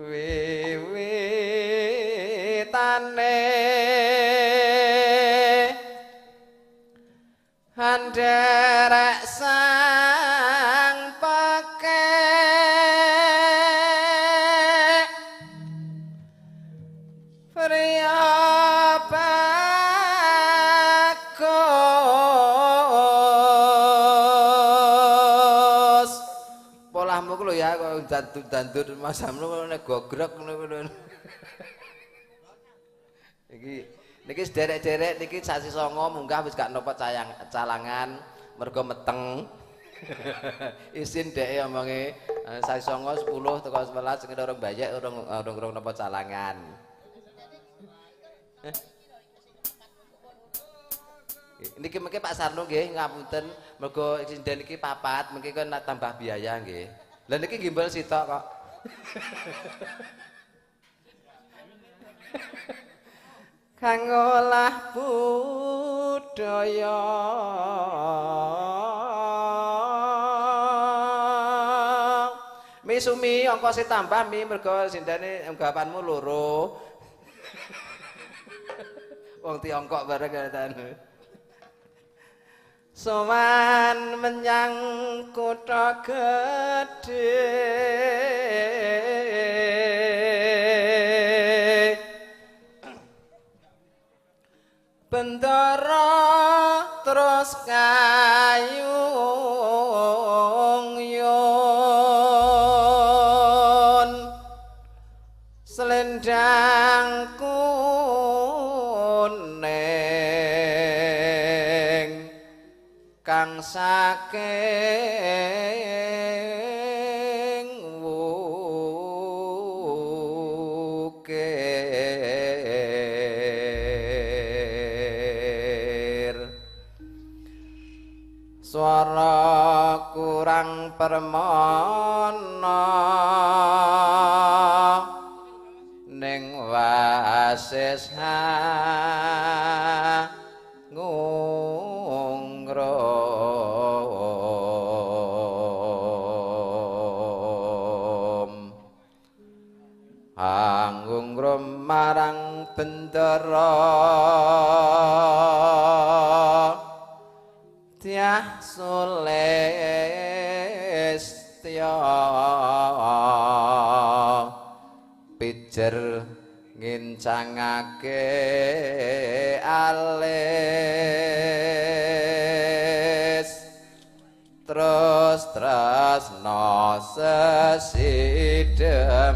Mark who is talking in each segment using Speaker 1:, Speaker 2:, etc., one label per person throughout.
Speaker 1: Wiwitane anderek sang pekek priya bagus. Polahmu ku lho ya kok dandut-dandut masammu nek gogrok ngono. Iki niki sederek-derek niki sasi 9 munggah wis gak nopo calangan mergo meteng. Isin dheke omonge sasi 9 10 teko 11 sing urung bayek urung nopo calangan. Niki mengke Pak Sarno nggih ngapunten mergo sinden iki papat mengke kon tambah biaya nggih. Lah niki gimbal sitok kok. Kang olah budaya misumi ongkose tambah mi mergo sindene nggapanmu loro. Wong Tiongkok bareng katane. Sowan menyang kutha gedhe bendara terus kayung yun selendang kuning kang saking wukir swara kurang permana ning wasis ngungrum angungrum marang bendara Dyah Sulistya pijer ngincangake alis terus tresna sesideman.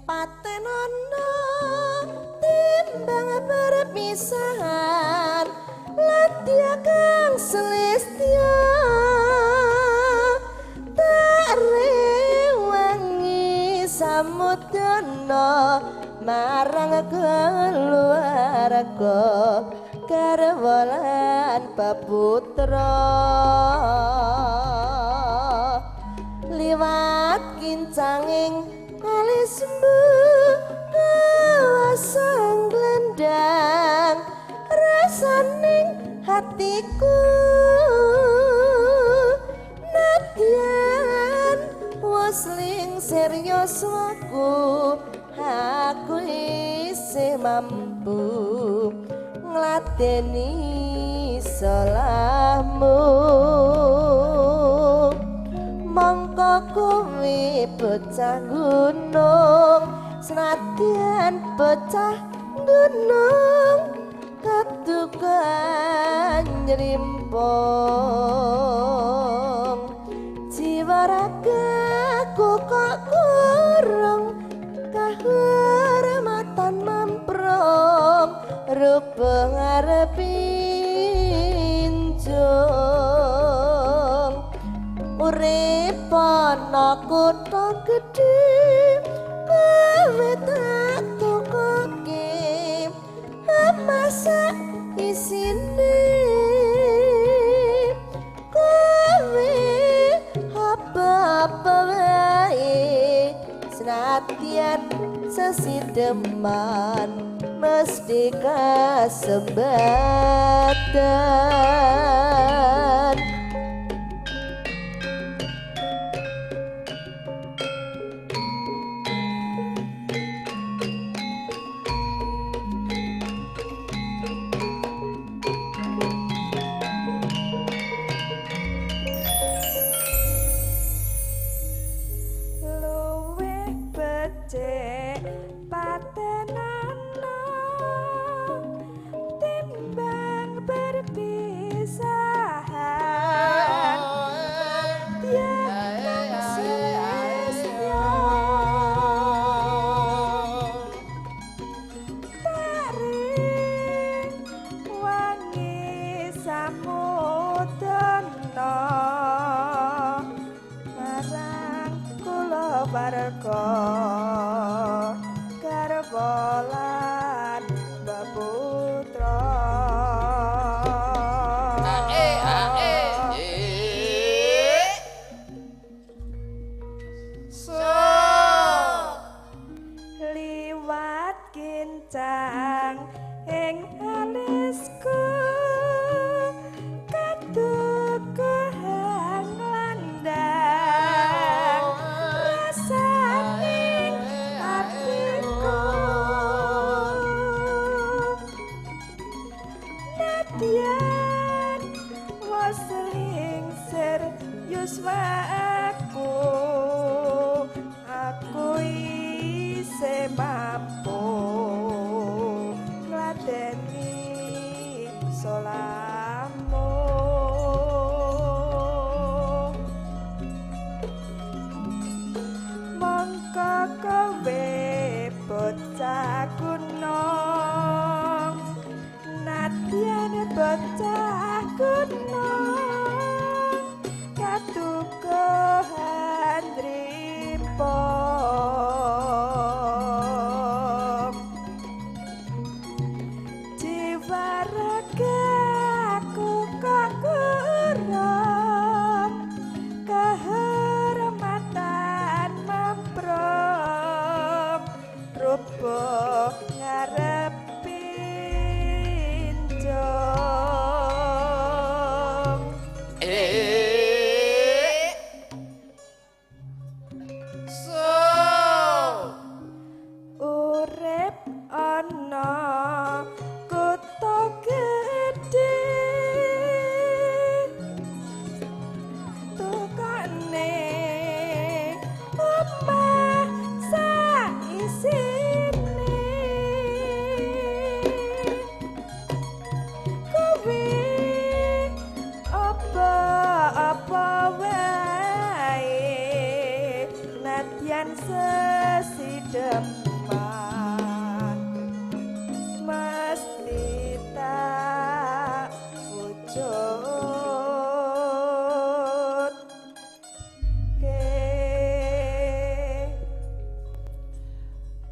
Speaker 2: Patenono timbang perpisahan ladya kang selestya tak rewangi samudana marang keluarga garwa lan paputra liwat kincanging alismu kawasang glendang rasaning hatiku nadyan wosling serius waku aku isih mampu ngladeni salahmu. Mongko kuwi bocah gunung senadyan bocah gunung kadukan nyrimpung jiwa ragaku kok kurung kahormatan mamprung rupa ngarep pinjung urip ana kutha gedhe kowe tak tukoke. Isine kowe apa-apa wae senadyan sesideman mesti kasembatan.
Speaker 3: Luwih becik patenana timbang perpisahan. Tiang sia-sia taring wangi samudana marang kula warga garwa lan baputra.
Speaker 1: Ae ae e. So.
Speaker 3: Liwat kincang ing alisku kadukuhan landang rasane atiku nadyan wis lingsir yuswa aku, aku isih mampu ngladeni solamu. Mongko kowe bocah gunung, nadyan bocah gunung katukuhan ripong. Jiwa ragaku kok kurang kehormatan mamprong rubuh ngarep pinjong.
Speaker 1: E. So.
Speaker 3: Urip ana kutha gedhe tukane omah saisine kowe apa-apa wae nadyan sesideman mesti tak wujud ke.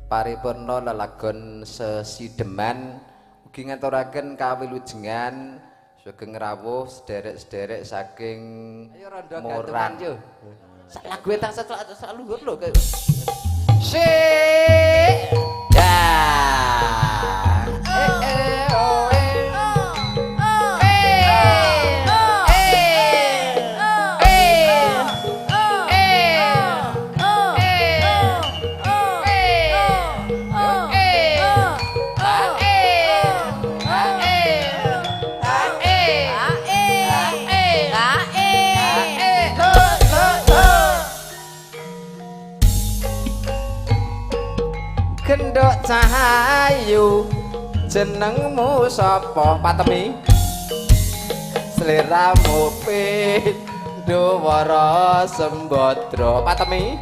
Speaker 1: Paripurna lelagon sesideman ugi ngaturaken kawilujengan sugeng rawuh sederek-sederek saking
Speaker 4: Ayo rondo
Speaker 1: Moran.
Speaker 4: gantungan yo. Sak lagu tak sak sak luhur lho.
Speaker 1: Sik. Ya. Eh eh oh eh. Eh. Eh. Eh. Genduk cahayu jenengmu sapa patemi sliramu pindho wara sembadra patemi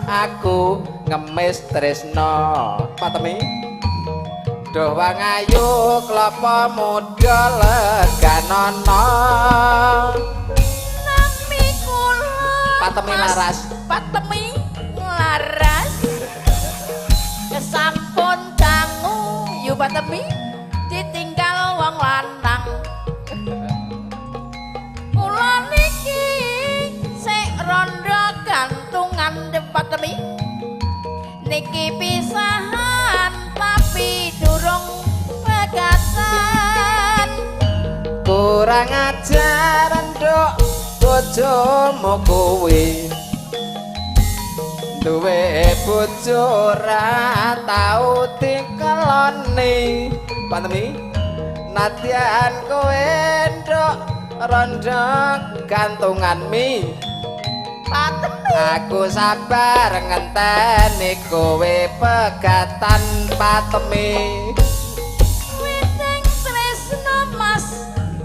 Speaker 1: aku ngemis tresna patemi duh wangayu klapa muda leganana
Speaker 5: Nami kula
Speaker 1: patemi laras
Speaker 5: Patemi laras kesampun dangu Patemi ditinggal wong lanang. Kula niki sik rondo gantungan Patemi. Niki pisahan tapi durung pegatan.
Speaker 1: Kurang ajar nduk bojomu kuwi. Duwe bojo ora tau dikeloni. Patemi nadyan kowe nduk rondo gantungan mi.
Speaker 5: Patemi
Speaker 1: aku sabar ngenteni kowe pegatan Patemi.
Speaker 5: Witing tresno mas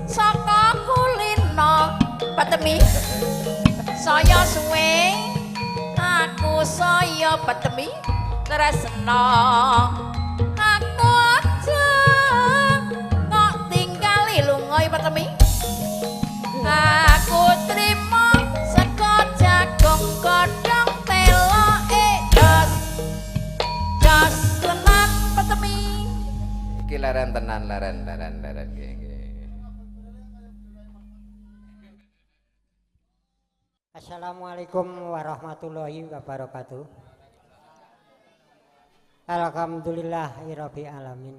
Speaker 5: saka kulino Patemi. Saya suwe aku saya Patemi tresno. Aku aja kok tinggali lunga Patemi. Aku trimo sego jagung godhong telo dos. Dos tenan Patemi.
Speaker 1: Iki leren tenan, leren leren leren nggih nggih.
Speaker 6: Assalamualaikum warahmatullahi wabarakatuh. Alhamdulillahirabbil alamin.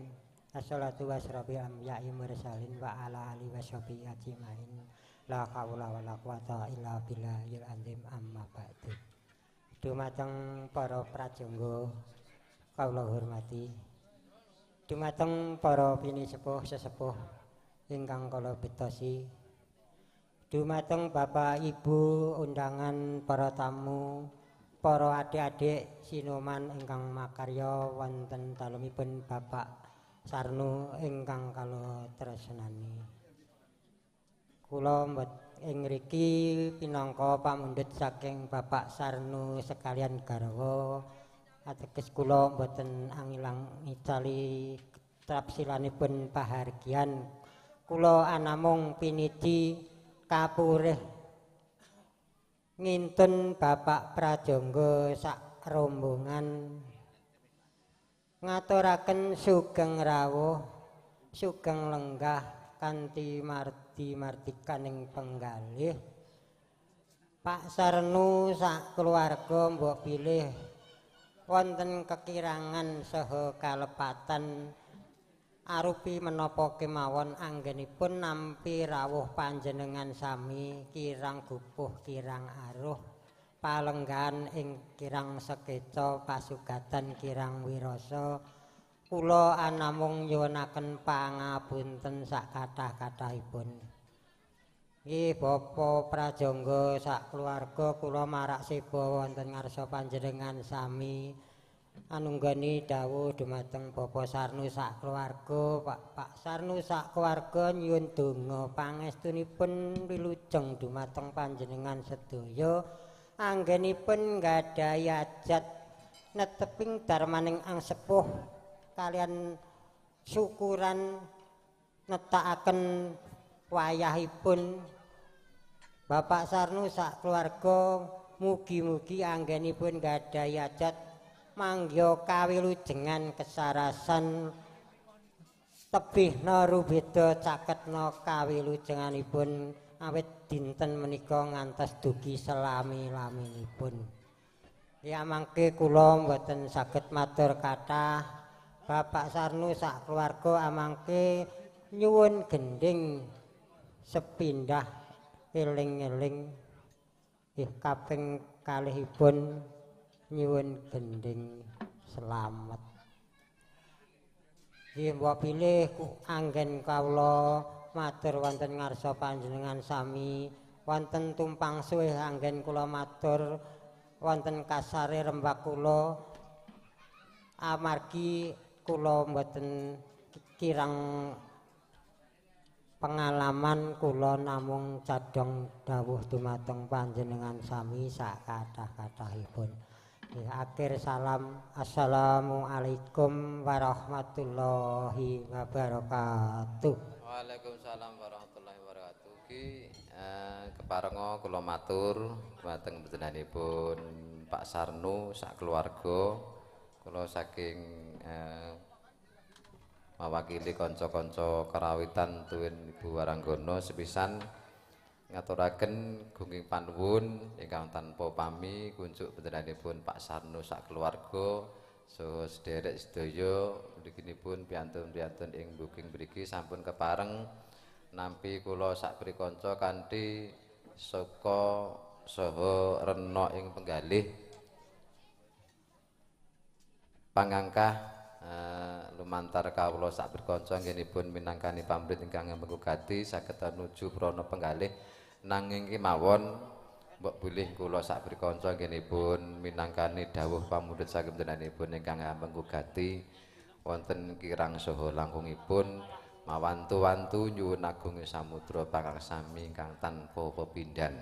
Speaker 6: Assalatu wassalamu ala mursalin wa ala alihi washabihi ajmain. La haula wala quwata illa billahil azim amma ba'du. Dumateng para prajangga kawula hormati. Dumateng para pinisepuh sesepuh ingkang kula betosi. Dumateng Bapak Ibu undangan para tamu, para adik-adik sinuman ingkang makarya wonten dalemipun Bapak Sarnu ingkang kula tresnani. Kula ing ngriki pinangka pamundhut saking Bapak Sarnu sekalian garwa ateges kula mboten angilang ngicali trapsilanipun pahargyan. Kula anamung piniji kapurih ngintun Bapak Prajangga sak rombongan ngaturaken sugeng rawuh sugeng lenggah kanthi mardi-mardikaning penggalih. Pak Sarnu sak keluarga mbok bilih wonten kekirangan saha kalepatan arupi menapa kemawon anggenipun nampi rawuh panjenengan sami kirang gupuh kirang aruh palenggahan ing kirang sekeca pasugatan kirang wirasa. Kula anamung nyuwunaken pangapunten sak kathah-kathahipun. Nggih Bapak Prajangga sak keluarga kula marak seba wonten ngarsa panjenengan sami anunggani dawuh dumateng Bapak Sarnu sak keluarga. Pak Sarnu sak keluarga nyuwun donga pangestunipun wilujeng dumateng panjenengan sedaya anggenipun nggadahi ajat neteping darmaning angsepuh kalian syukuran netakaken wayahipun Bapak Sarnu sak keluarga. Mugi-mugi anggenipun nggadahi ajat mangya kawilujengan kesarasan tebihna rubeda caketna kawilujenganipun awit dinten menika ngantos dugi selami-laminipun. Ya mangke kula mboten saged matur kathah. Bapak Sarnu sak keluarga amangke nyuwun gendhing sepindah eling-eling kaping kalihipun nyuwun gendhing slamet. Nggih mbok bilih anggen kawula matur wonten ngarsa panjenengan sami wonten tumpang suwih anggen kula matur wonten kasare rembak kula amargi kula mboten kirang pengalaman kula namung cadhong dawuh dumateng panjenengan sami sak kathah-kathahipun. Akhir salam, assalamualaikum warahmatullahi wabarakatuh.
Speaker 1: Waalaikumsalam warahmatullahi wabarakatuh. Ki keparenga kula matur dumateng panjenenganipun Pak Sarnu sak keluarga. Kula saking mawakili kanca-kanca karawitan tuwin Ibu Waranggono sepisan ngaturaken gunging panuwun ingkang tanpa pami kunjuk panjenenganipun Pak Sarno sak keluarga saha sederek sedaya mliginipun piantun-piantun ing booking mriki sampun kepareng nampi kula sak prikanca kanthi saka saha rena ing penggalih pangangkah lumantar kawula sak prikanca anggenipun minangkani pamrit ingkang ngemengku gati saged nuju prana penggalih nanging kemawon mbok bilih kula sak prikanca anggenipun minangkani dawuh pamundhut saking panjenenganipun ingkang ngemengku gati wonten kirang saha langkungipun mawantu-wantu nyuwun agung samudra pangaksami ingkang tanpa pepindhan.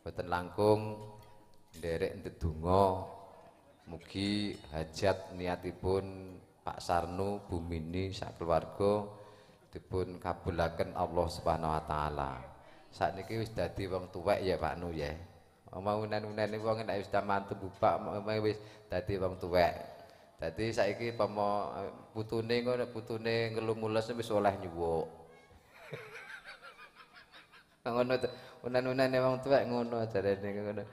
Speaker 1: Boten langkung nderek ndedonga mugi hajat niatipun Pak Sarno Bumini sak keluarga dipun kabulaken Allah Subhanahu wa taala. Sakniki wis dadi wong tuwek ya Pak Nu ya. Omah unen-unene wong nek wis mantu bubak wis dadi wong tuwek. Dadi saiki pomo putune ngono putune ngelumules wis oleh nyuwuk. Ngono unen-unene wong tuwek ngono jarene ngono.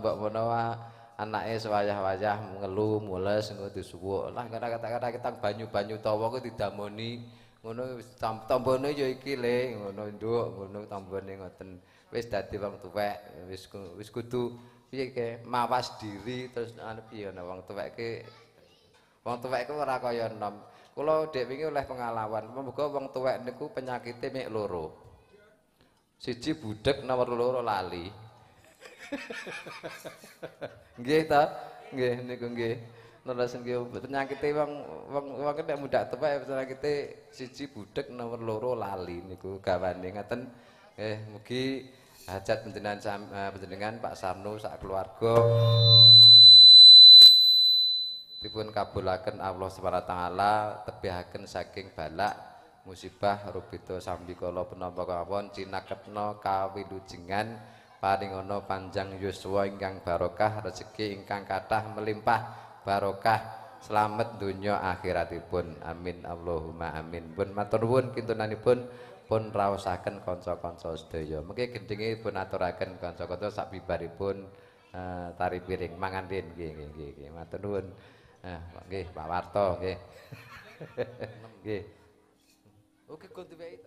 Speaker 1: Mbok menawa anake sewayah-wayah ngelu mules engko disuwuk. Lah kata-kata ketang banyu-banyu tawa ku didamoni ngono wis tambane ya iki le ngono nduk ngono tambane ngoten. Wis dadi wong tuwek wis wis kudu piye ke mawas diri terus anu piye ana wong tuwek ki wong tuwek ku ora kaya enom. Kula dhek wingi oleh pengalaman muga wong tuwek niku penyakite mek loro. Siji budhek nomor loro lali. Nggih ta? Nggih niku nggih. Neles nggih penyakite wong wong wong nek mundhak tuwek penyakite siji budhek nomor loro lali niku gawane ngaten. Nggih mugi hajat panjenengan panjenengan Pak Sarno sak keluarga dipun kabulaken Allah Subhanahu wa taala tebihaken saking balak musibah rubita sambikala penapa kawon cinaketna kawilujengan paringana panjang yuswa ingkang barokah rezeki ingkang kathah melimpah barokah slamet donya akhiratipun amin Allahumma amin. Pun matur nuwun kintunanipun pun raosaken kanca-kanca sedaya. Mengke gendhinge pun aturaken kanca-kanca sak bibaripun tari piring mangan riyin nggih nggih nggih matur nuwun. Nggih Pak Warto nggih. Nggih. Oke kudu wae.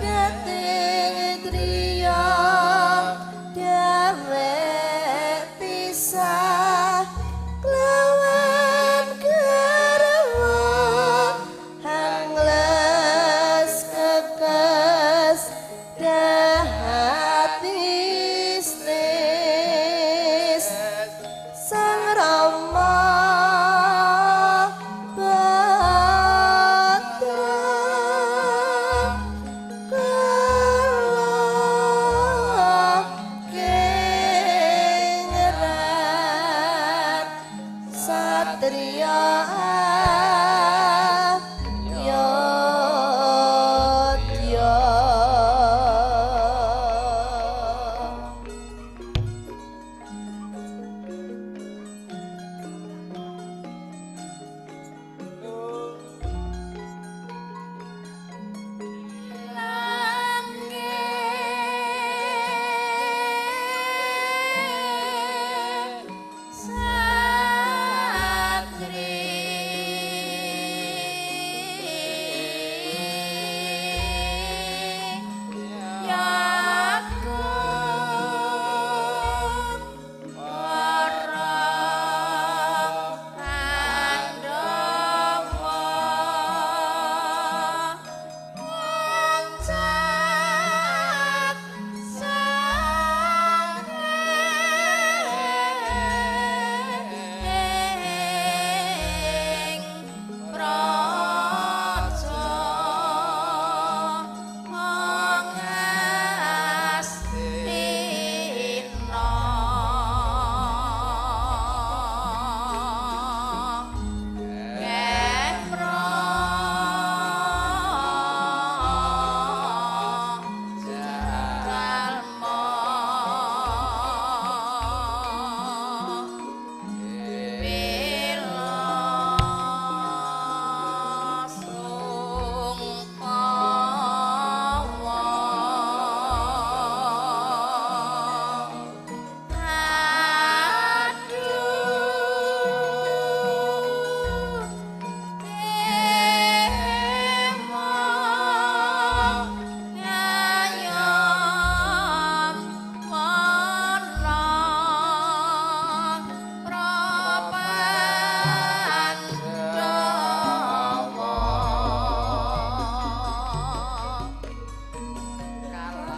Speaker 2: Seketing driya dewek pisah kelawan garwa hangles kekes dahat bisnis Sang Rama Batra kala kengrat satria Yodya.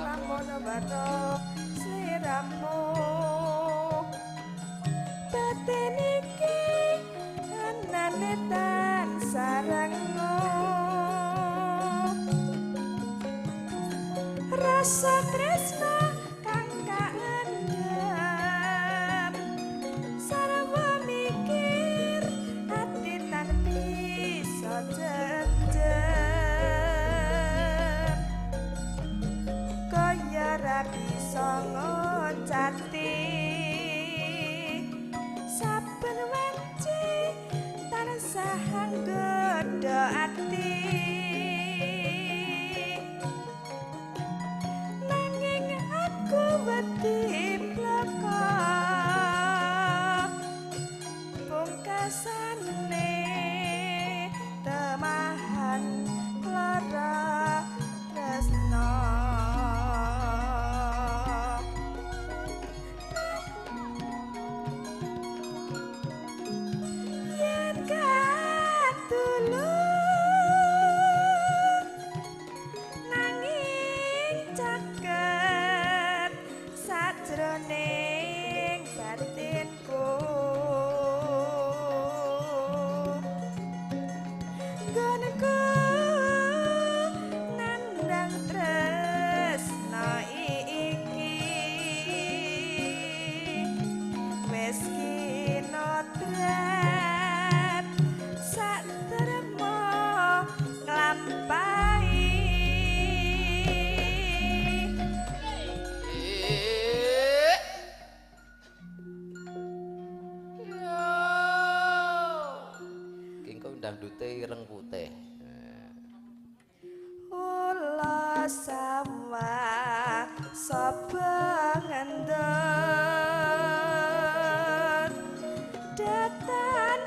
Speaker 3: Lamun bathuk sliramu batin iki anane tansah rengu rasa tresna kang kaendhem sarwa mikir ati tan bisa jenjem kaya ra bisa ngoncati saben wanci tansah nggodha ati nanging aku wedi blaka pungkasane temahan lara tresna. Yen katulung nanging caket sajroning batinku nggonku nandang tresna iki wis kinotret sak trema nglampahi.
Speaker 1: Ki engko dangdute ireng putih.
Speaker 3: Ula sawah sapa ngendut datan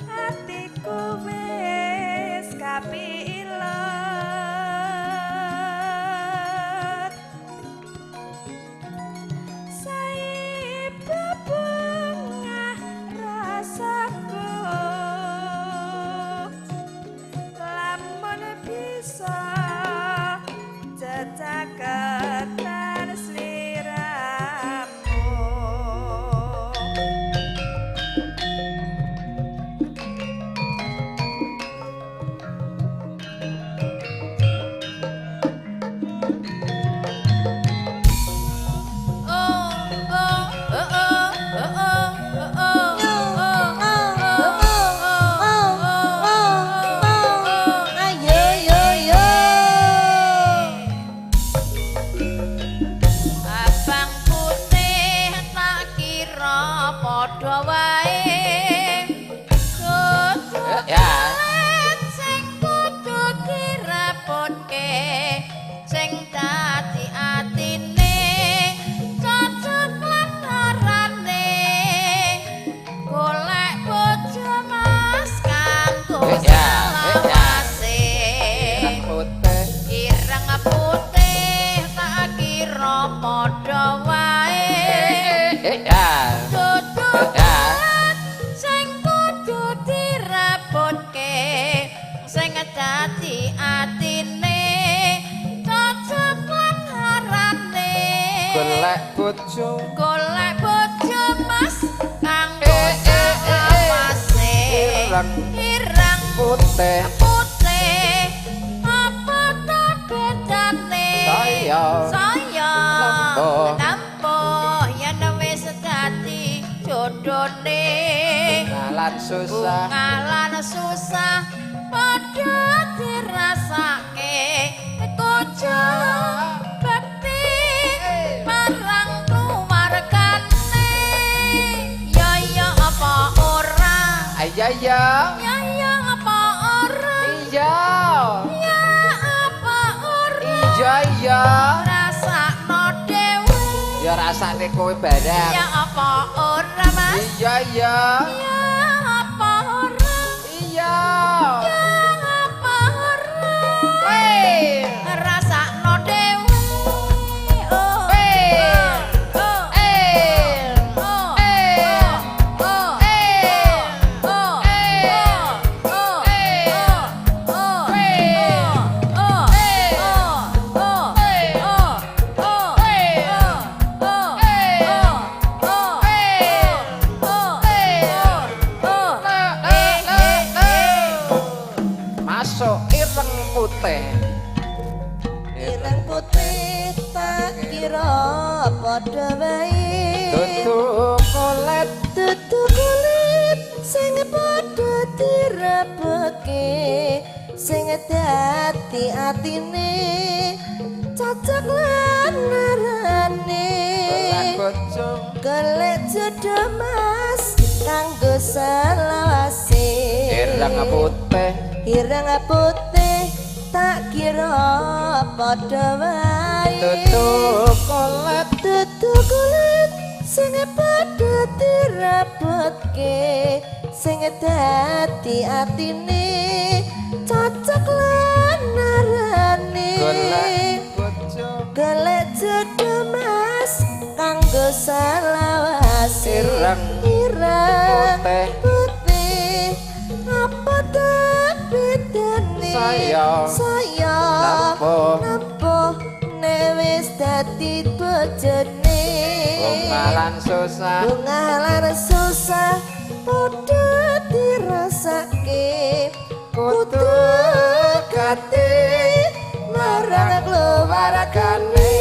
Speaker 3: atiku wis kapilet.
Speaker 1: Golek bojo.
Speaker 5: Golek bojo Mas kanggo
Speaker 1: Eh, eh, eh, eh.
Speaker 5: awase.
Speaker 1: Ireng.
Speaker 5: Ireng
Speaker 1: Putih.
Speaker 5: Putih. Apa ta bedane?
Speaker 1: Saya.
Speaker 5: Saya.
Speaker 1: Nampa.
Speaker 5: Nampa yen wis dadi jodone.
Speaker 1: Ngalan susah.
Speaker 5: Bungalan susah padha dirasake kojo bekti marang keluargane. Ya ya apa ora?
Speaker 1: Iya iya.
Speaker 5: Ya ya apa ora?
Speaker 1: Iya.
Speaker 5: Ya apa ora?
Speaker 1: Iya iya.
Speaker 5: Rasakno dhewe.
Speaker 1: Ya rasane kowe barang.
Speaker 5: Ya apa ora Mas?
Speaker 1: Iya iya.
Speaker 5: Ya apa ora?
Speaker 1: Iya.
Speaker 5: Ya apa ora?
Speaker 1: Weh.
Speaker 5: Rasakno dhewe. Oh.
Speaker 1: Weh.
Speaker 5: Oh.
Speaker 1: Eh.
Speaker 5: Oh.
Speaker 1: Eh.
Speaker 5: Oh.
Speaker 1: Eh.
Speaker 5: Oh.
Speaker 1: Eh.
Speaker 5: Oh.
Speaker 1: Eh.
Speaker 5: Oh.
Speaker 1: Eh.
Speaker 5: Oh.
Speaker 1: Eh.
Speaker 5: Oh.
Speaker 1: Eh.
Speaker 5: Oh. Oh.
Speaker 1: Eh.
Speaker 5: Oh.
Speaker 1: Eh.
Speaker 5: Oh.
Speaker 1: Eh.
Speaker 5: Oh.
Speaker 1: Eh.
Speaker 5: Oh.
Speaker 1: Eh, eh, eh. Masuk ireng putih.
Speaker 2: Ireng putih tak kira padha wae.
Speaker 1: Dudu kulit.
Speaker 2: Dudu kulit sing padha direbeke, sing dadi atine cocok lan arane.
Speaker 1: Golek bojo.
Speaker 2: Golek jodoh Mas kanggo selawase.
Speaker 1: Ireng putih.
Speaker 2: Ireng putih tak kira padha wae.
Speaker 1: Dudu kulit.
Speaker 2: Dudu kulit sing padha direbutke, sing dadi atine cocok lan arane.
Speaker 1: Golek bojo.
Speaker 2: Golek jodoh Mas kanggo selawase.
Speaker 1: Ireng
Speaker 2: Ireng
Speaker 1: putih.
Speaker 2: Putih apa ta bedane?
Speaker 1: Saya.
Speaker 2: Saya.
Speaker 1: Nampa.
Speaker 2: Nampa nek wis dadi bojone.
Speaker 1: Bungalan susah.
Speaker 2: Bungalan susah padha dirasake.
Speaker 1: Kudu
Speaker 2: gati marang keluargane.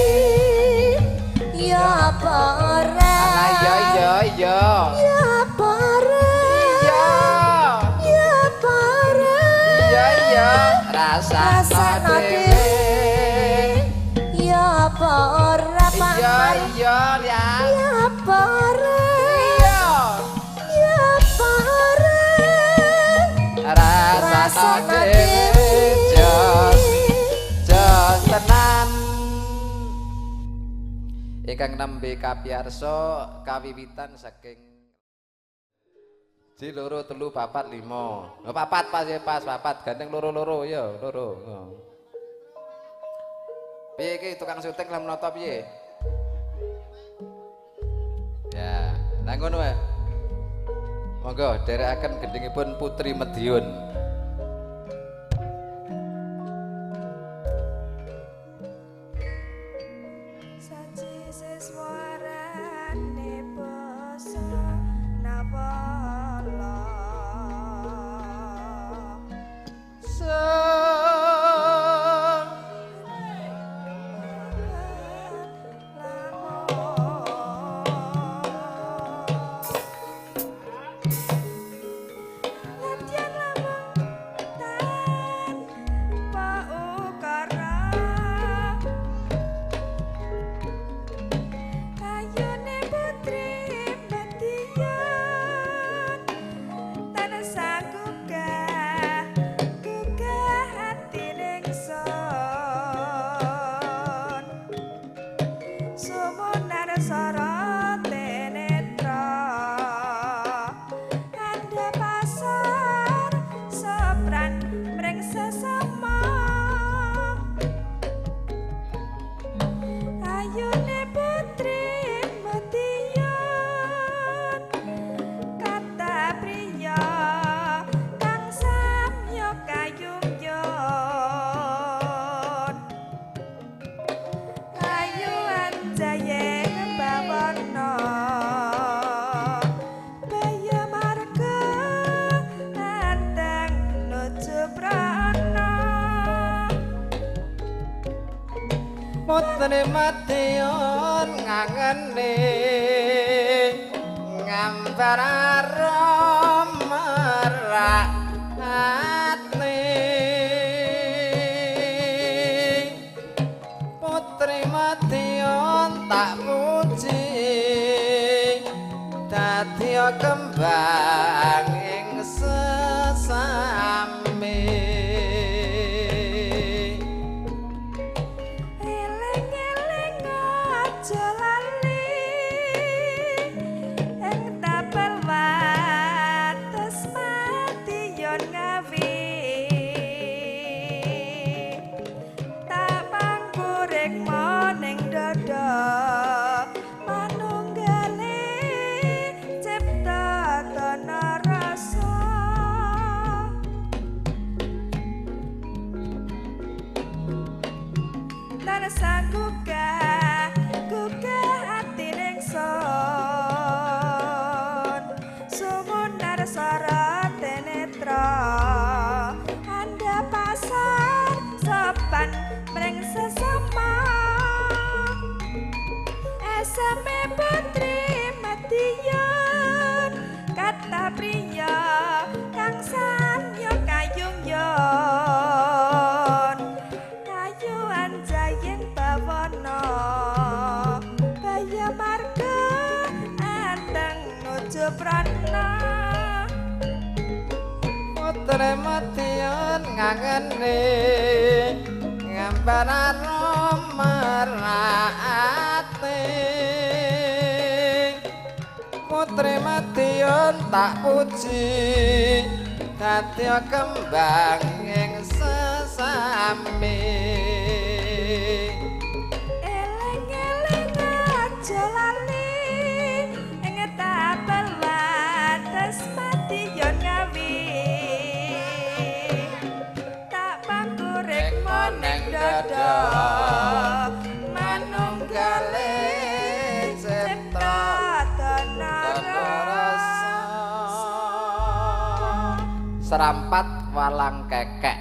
Speaker 2: Ya apa ora?
Speaker 1: Alah iya iya iya.
Speaker 2: Ya apa ora?
Speaker 1: Iya.
Speaker 2: Ya apa ora?
Speaker 1: Iya iya. Rasakno
Speaker 2: Rasakno
Speaker 1: dhewe.
Speaker 2: dhewe. Ya apa ora Pak
Speaker 1: Iya
Speaker 2: Mar?
Speaker 1: iya ya.
Speaker 2: Ya apa ora?
Speaker 1: Iya.
Speaker 2: Ya apa ora?
Speaker 1: Rasakno
Speaker 2: Rasakno
Speaker 1: dhewe.
Speaker 2: dhewe.
Speaker 1: Jos jos tenan. Ingkang nembe kapiyarsa kawiwitan saking Ji loro telu papat lima. Oh, papat pas ya pas papat gandeng loro-loro ya loro. Oh. Piye iki tukang syuting lem nata piye? Ya, lah ngono wae. Monggo dherekaken gendhingipun Putri Mediun.
Speaker 3: Saji siswarane basa nawala. Latihan lamang
Speaker 1: Putri Madiun ngangene ngambar arum merak ati. Putri Madiun tak puji dadi kembang ing sesami.
Speaker 3: Eling-eling aja lali ing tapel wates Madiun Ngawi. Tak pangkurik ning dada manunggale cipta tana rasa. Tansah gugah gugah ati ningsun sumunar sorot netra andhapasan sopan mring sesama. Eseme Putri Madiun kata priya kang samya kayung yon kayu anjaying bawana baya marga anteng nuju prana.
Speaker 1: Putri Madiun ngangene ngambar arum merak ati. Putri Madiun tak puji dadi kembang ing sesami.
Speaker 3: Eling-eling aja lali ing tapel wates Madiun Ngawi. Tak pangkurik ning dada
Speaker 1: manunggale
Speaker 3: cipta
Speaker 1: cipta
Speaker 3: tana
Speaker 1: rasa. Serampat walang kekek.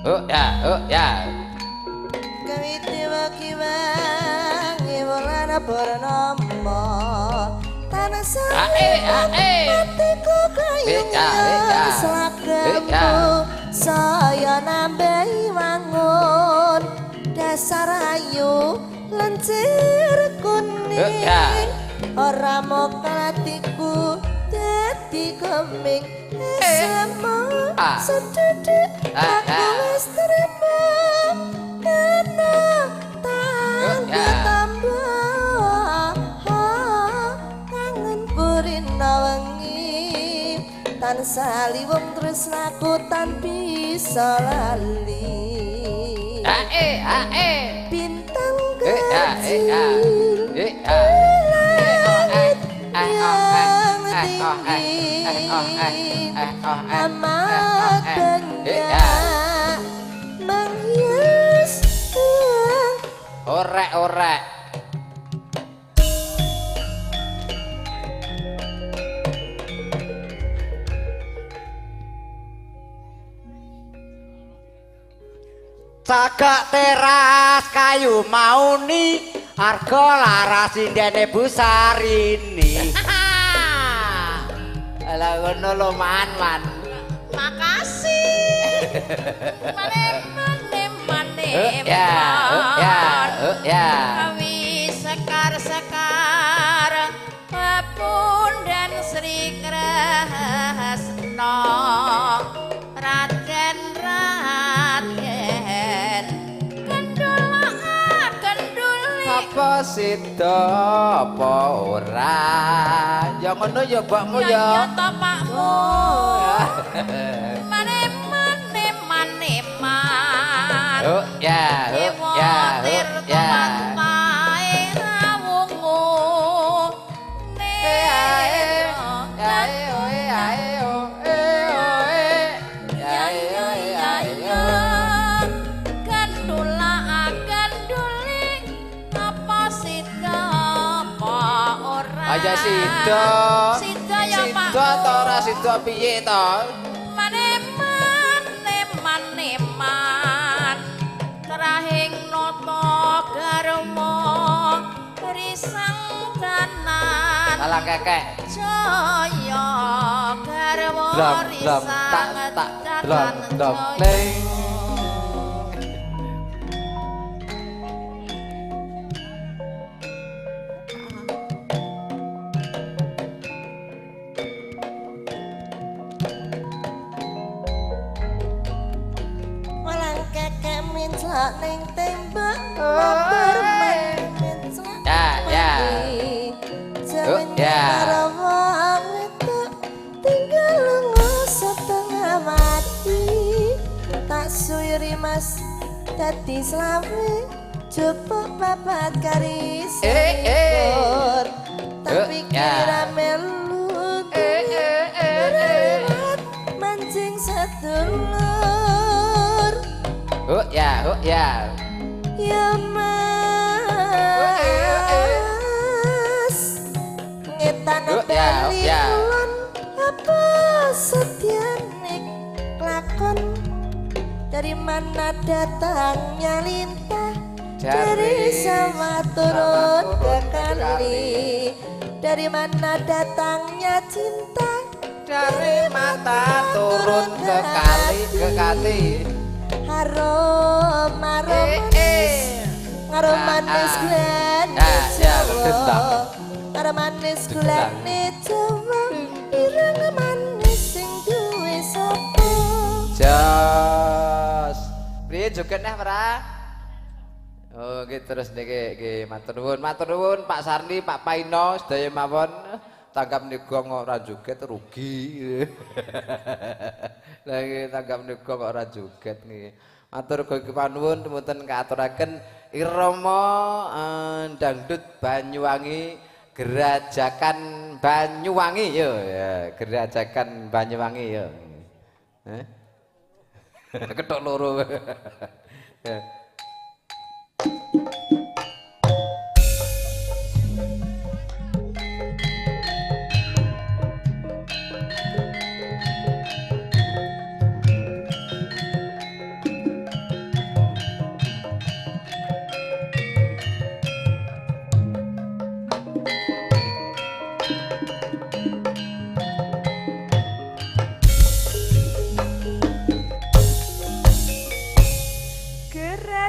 Speaker 1: Oh ya, oh ya.
Speaker 2: Kawite waki-wangi wulan purnama tansah
Speaker 1: Ae, ae.
Speaker 2: atiku kayung
Speaker 1: Eh, eh, eh.
Speaker 2: slagamu saya nambahi wangun dasar ayu lencir kuning
Speaker 1: Eh, ya.
Speaker 2: ora mokal atiku dadi keming esemu
Speaker 1: Ah.
Speaker 2: sedhedhek
Speaker 1: Ah,
Speaker 2: aku
Speaker 1: ah.
Speaker 2: wis terima kena tangga
Speaker 1: Ya.
Speaker 2: tambah kangen kurina wengi tansah liwung tresnaku tan bisa lali
Speaker 1: Ae, ae.
Speaker 2: bintang
Speaker 1: Eh, ah, eh, ah.
Speaker 2: kecil
Speaker 1: Eh, ah.
Speaker 2: di langit
Speaker 1: Eh, oh, eh,
Speaker 2: yang
Speaker 1: eh, oh, eh, eh, oh, eh,
Speaker 2: tinggi
Speaker 1: eh, oh, eh,
Speaker 2: amat
Speaker 1: eh, oh, eh, eh, ah.
Speaker 2: banyak menghias
Speaker 1: Orek, orek.
Speaker 6: Cagak teras kayu mauni arga laras indene Busarini.
Speaker 1: Lah ngono lho man man.
Speaker 5: Makasih. Mane mane mane.
Speaker 1: Eh, ya, eh, ya, eh, ya.
Speaker 5: Kawi sekar-sekar pepundan Sri Kresna Raden Raden kendula kenduli
Speaker 1: Apa sida apa ora? Ya ngono ya mbokmu
Speaker 5: ya
Speaker 1: ya.
Speaker 5: ya topakmu mane mane mane man
Speaker 1: Oh ya, oh ya, oh ya. Ya sida.
Speaker 5: Sida ya Pak.
Speaker 1: Sida ta ora sida piye to?
Speaker 5: Maneman neman neman trahing nata garma risang danan.
Speaker 1: Alang kekek.
Speaker 5: Jaya garwa
Speaker 1: Dlam dlam tak
Speaker 5: risang
Speaker 1: tak dlam
Speaker 5: danan
Speaker 1: dlam
Speaker 5: jaya.
Speaker 1: ning.
Speaker 2: Walang kekek menclak ning tembok mabar menclak.
Speaker 1: Ya, ya. Oh, ya.
Speaker 2: Karo wong wedok tinggal lunga setengah mati. Tak suwiri Mas dadi selawe jupuk papat kari
Speaker 1: Eh, eh.
Speaker 2: selikur. Tak
Speaker 1: Oh,
Speaker 2: pikir
Speaker 1: ya.
Speaker 2: melu
Speaker 1: Eh, eh, eh, eh.
Speaker 2: lewat mancing sedulur.
Speaker 1: Oh ya, oh ya.
Speaker 2: Ya Mas, ngetan
Speaker 1: Oh, ya, oh,
Speaker 2: bali
Speaker 1: ya.
Speaker 2: kulon apa setiane lakon dari mana datangnya lintah dari sawah turun ke kali, dari mana datangnya cinta
Speaker 1: Dari mata turun ke kali ke kali.
Speaker 2: Harum harum
Speaker 1: Eh,
Speaker 2: manis
Speaker 1: eh.
Speaker 2: Harum
Speaker 1: Ah,
Speaker 2: manis
Speaker 1: ah.
Speaker 2: gulane
Speaker 1: Ya, ya,
Speaker 2: Jawa.
Speaker 1: berdendang.
Speaker 2: Harum manis gulane Jawa. Ireng manis sing duwe sapa?
Speaker 1: Jos. Priye joget neh ora? Oh, nggih terus niki nggih matur nuwun. Matur nuwun Pak Sarni, Pak Paino sedaya mawon. Tanggap niku kok ora joget rugi. Lah nggih tanggap niku kok ora joget nggih. Matur panuwun dumunten kaaturaken irama dangdut Banyuwangi Gerajakan Banyuwangi yo ya, Gerajakan Banyuwangi yo. Eh? Ketok loro. Ya.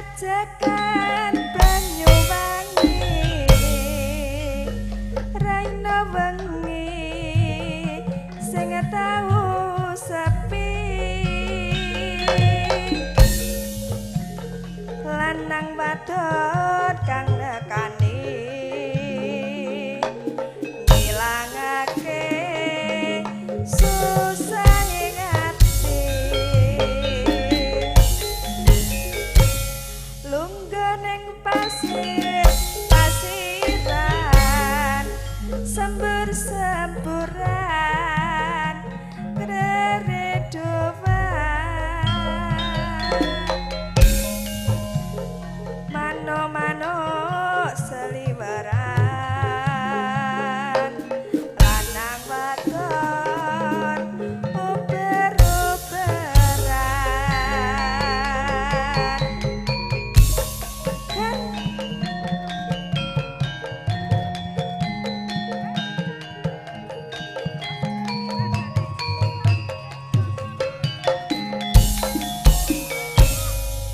Speaker 3: Gerajakan Banyuwangi raina wengi sing tau sepi lanang wadon kang nekani ngilangake susahing ati. Lungguh ning pasir pasiran sembur-semburan kreredowan mano-mano seliweran lanang wadon uber-uberan kan.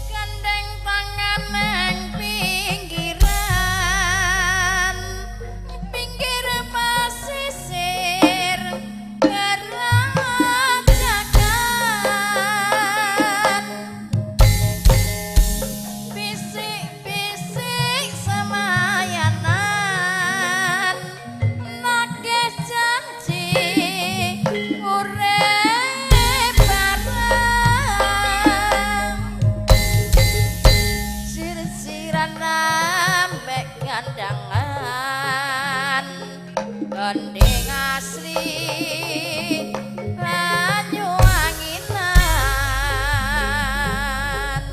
Speaker 5: Gandeng tangan nang pinggiran, pinggir pesisir Gerajakan. Bisik-bisik semayanan, nagih janji urip bareng. Sir-siran ambek gandangan gending asli Banyuwanginan.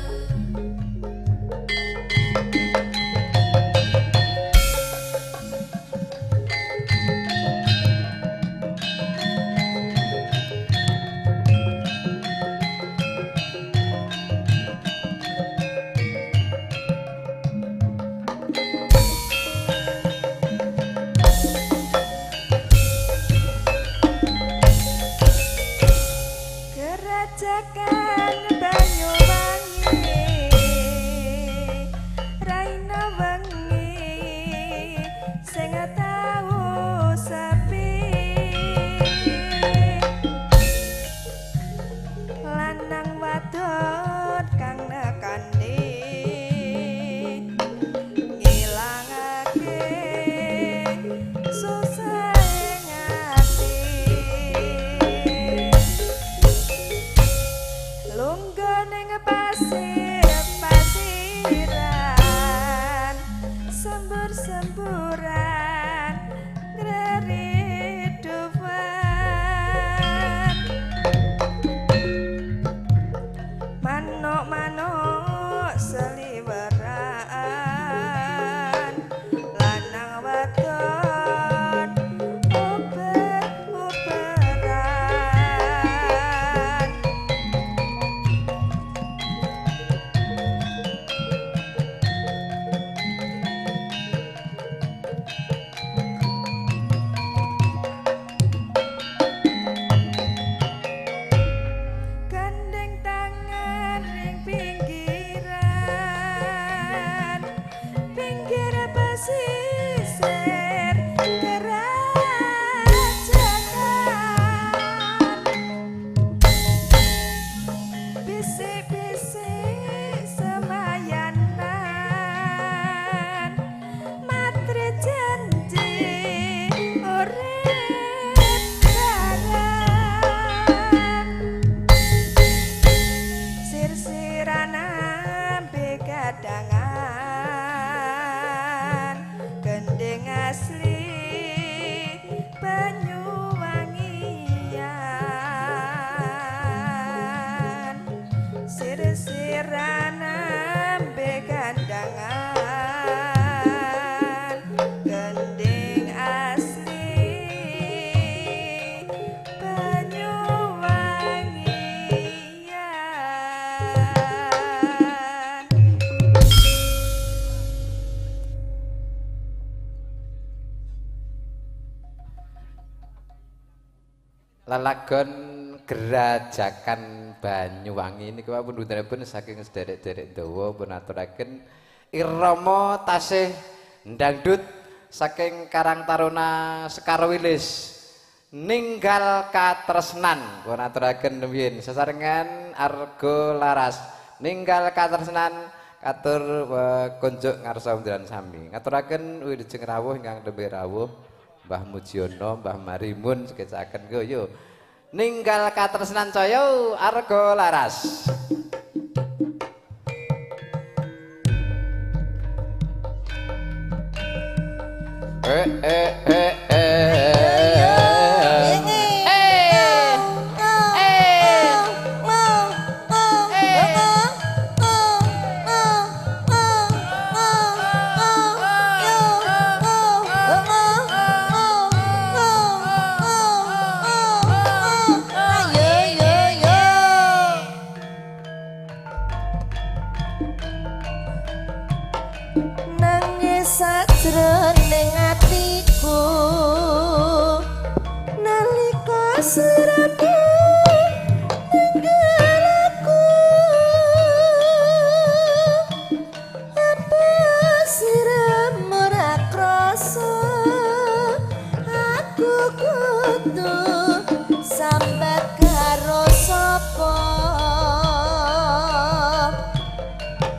Speaker 1: Lelagon Gerajakan Banyuwangi niku pundhutipun saking sederek-derek dawa pun aturaken irama tasih ndangdut saking Karang Taruna Sekarwilis ninggal katresnan pun aturaken rumiyin sesarengan Argo Laras ninggal katresnan katur kunjuk ngarsa wendaran sami ngaturaken wilujeng rawuh ingkang nembe rawuh Mbah Mujiono Mbah Marimun sekecaken yo ninggal katresnan caya Argo Laras.
Speaker 2: Nangis sajroning atiku nalika sliramu ninggal aku, apa sliramu ora krasa aku kudu sambat karo sapa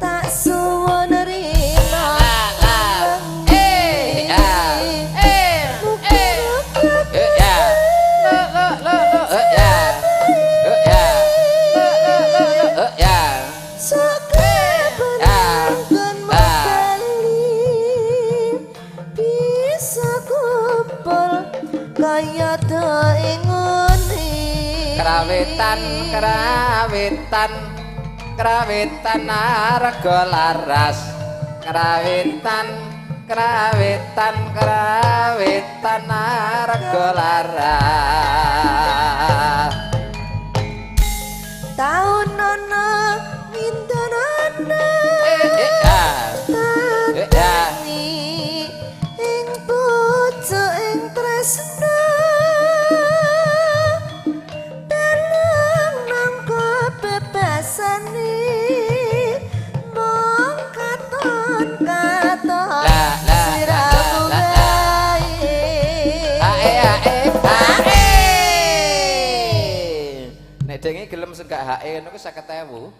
Speaker 2: tak suwun rina.
Speaker 1: Krawitan krawitan krawitan Argo Laras krawitan krawitan krawitan Argo Laras
Speaker 2: taun ana windanana tatani ing pucuk ing tresna bebasane mung katon katon sliramu wae.
Speaker 1: Nek denge gelem sing gak hae ngono ku 50.000.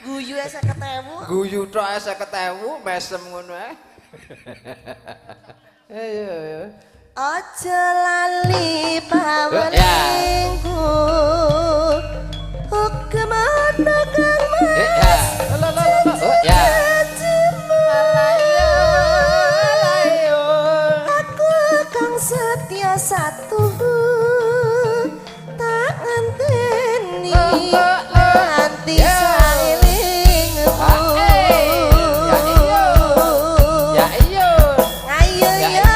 Speaker 2: Guyu 50.000.
Speaker 1: Guyu tok 50.000 mesem ngono ae. Ayo ayo.
Speaker 2: Aja lali pawelingku. Kemana kang mas? Aku kang setia satu tak ngenteni nganti saelingmu.
Speaker 1: Ya iyo.
Speaker 2: Ayo yo.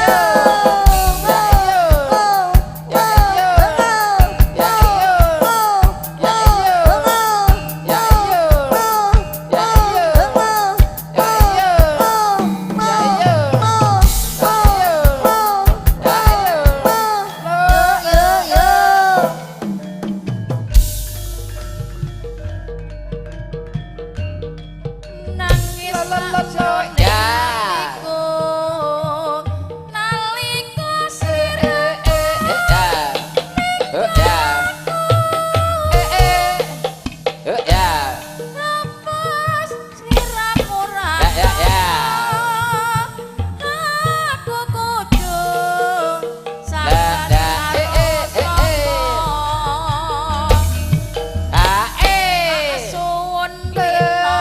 Speaker 5: Nangis sakjroning atiku nalika sliramu lepas sliramu ra aku kudu sambat karo sapa suwun rina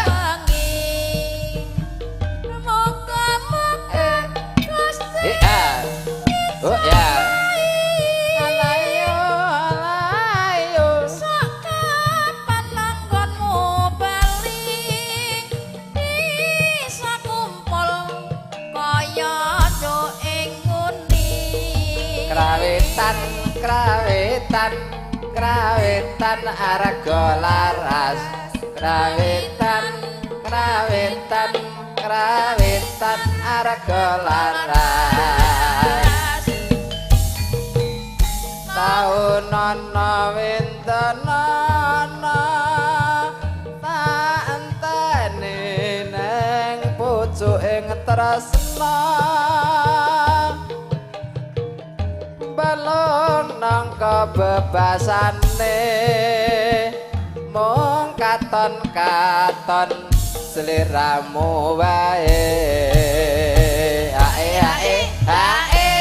Speaker 5: wengi muga-muga Gusti sok kapan anggonmu bali bisa kumpul kaya do ing nguni.
Speaker 1: Krawitan krawitan krawitan Argo Laras krawitan krawitan krawitan Argo Laras. Taun Sampun ana wintenana tak enteni neng pucuking tresna balung nang kebebasane mung katon-katon sliramu wae. Ae ae ae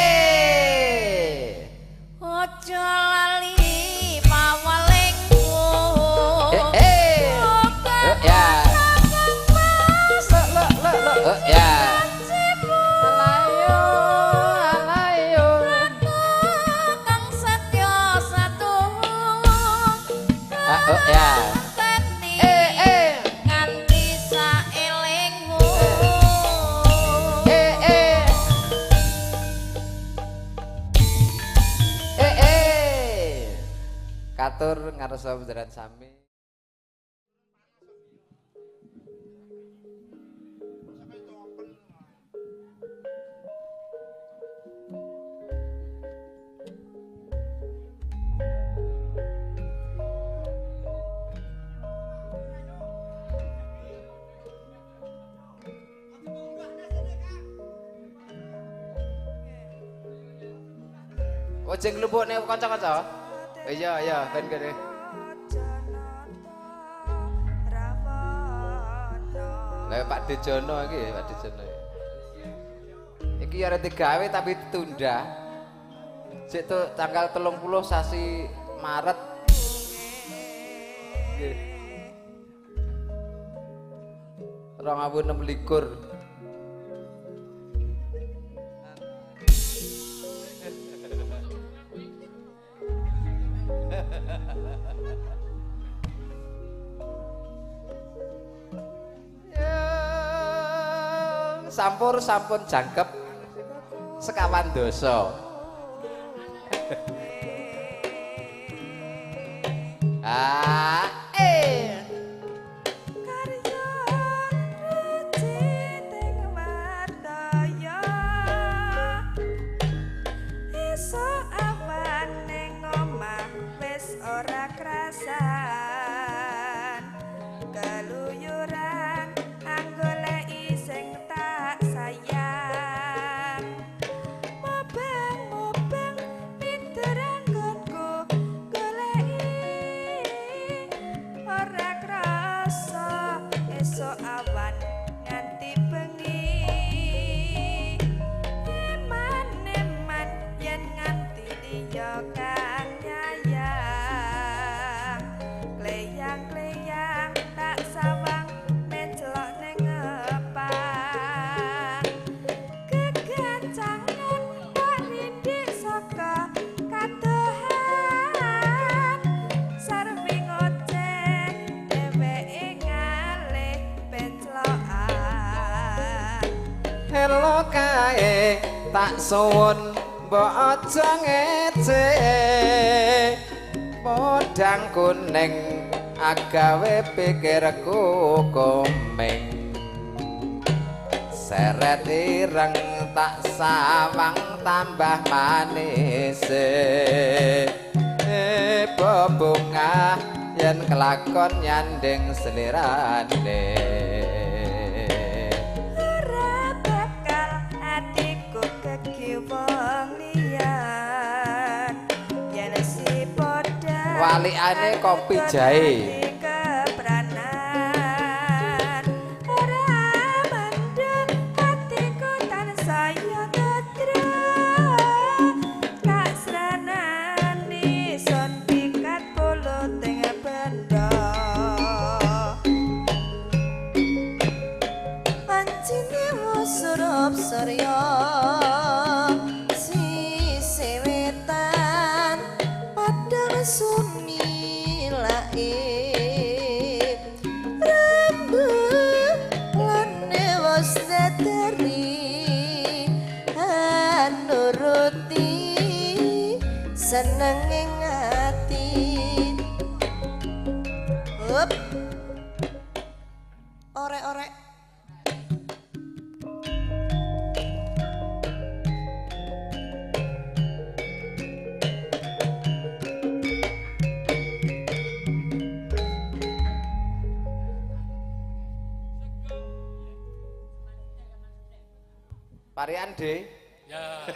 Speaker 5: Aja lali pawalingku.
Speaker 1: Eh eh ya lo lo lo lo ya alayo alayo
Speaker 5: Kang setya satuhu.
Speaker 1: Ah, oh ya eh eh
Speaker 5: Nganti saelingmu.
Speaker 1: Eh eh eh eh katur ngarsa panjenengan sami. Oh, jeng klumpukne kanca-kanca. Iya, iya, ben kene. Lah Pak Dejono iki ya, Pak Dejono. Iki arep digawe tapi ditunda. Sik to tanggal 30 sasi Maret. Nggih. 2026. Sampur sampun jangkep sekawan dosa. Ah, eh.
Speaker 3: Karya ruciting wartaya esuk awan ning omah wis ora krasan keluyuran anggoleki sing tak sayang mubeng-mubeng pinter anggonku goleki ora krasa esuk awan nganti bengi eman-eman yen nganti liya kang nyayang kleyang-kleyang tak sawang mecelok ning ngepang kegancangan tak rindik saka kadohan sarwi ngoceh dheweke ngalih penclokan.
Speaker 1: Hello kae tak suwun mbok aja ngece podang kuning agawe pikirku komeng seret ireng tak sawang tambah manis bebungah yen kelakon nyanding selirane.
Speaker 3: Ora bakal atiku kekiwa liyan yen si podang
Speaker 1: Walikane kopi jahe.
Speaker 3: Kepranan ora mendem atiku tansaya tetra kasranani son pikat pulut ing benda.
Speaker 2: Pancine musurup surya sisih wetan padang sumilake rembulane wis dadari anuruti senenging ati. Hup. Orek-orek.
Speaker 1: Parian D.
Speaker 7: Ya.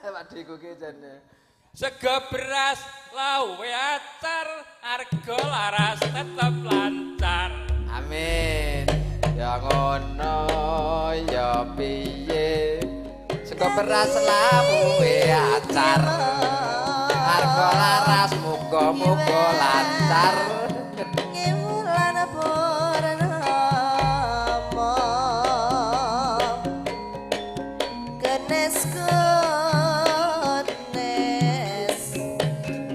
Speaker 1: Pak D ku ki jane.
Speaker 7: Sego beras lauwe acar, arga laras tetep lancar.
Speaker 1: Amin. Ya ngono ya piye. Sego beras lawuhe acar. Arga laras muga-muga lancar.
Speaker 2: Wulan purnama kenes kenes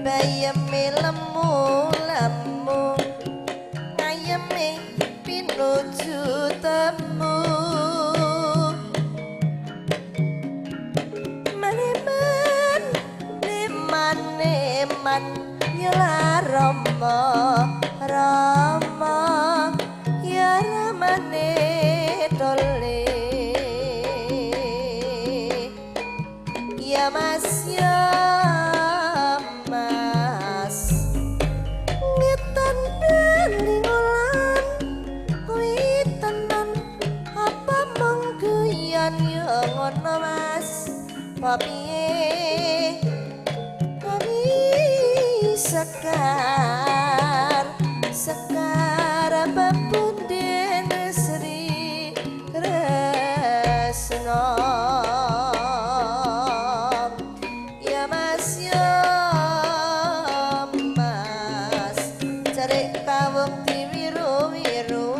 Speaker 2: bayeme lemu lemu ngayeme pinuju temu maneman maneman ya rama rama ya ramane tole ya mas ya mas ngetan belingolan kuwi tenan apa mung guyon ya ngono mas apa piye kami sekar sekar pepunden Sri Kresna ya mas ya mas cerik kawung diwiru-wiru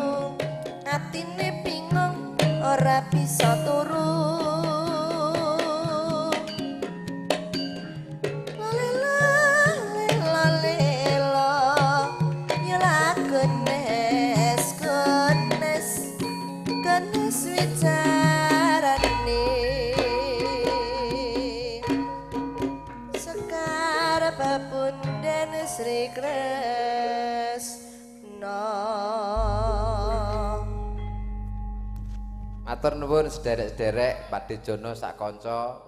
Speaker 2: atine bingung ora bisa turu. Lela lela lela ya kenes kenes kenes wicarane sekar pepunden Sri Kresna.
Speaker 1: Matur nuwun sederek-sederek Pak Dejono sak kanca.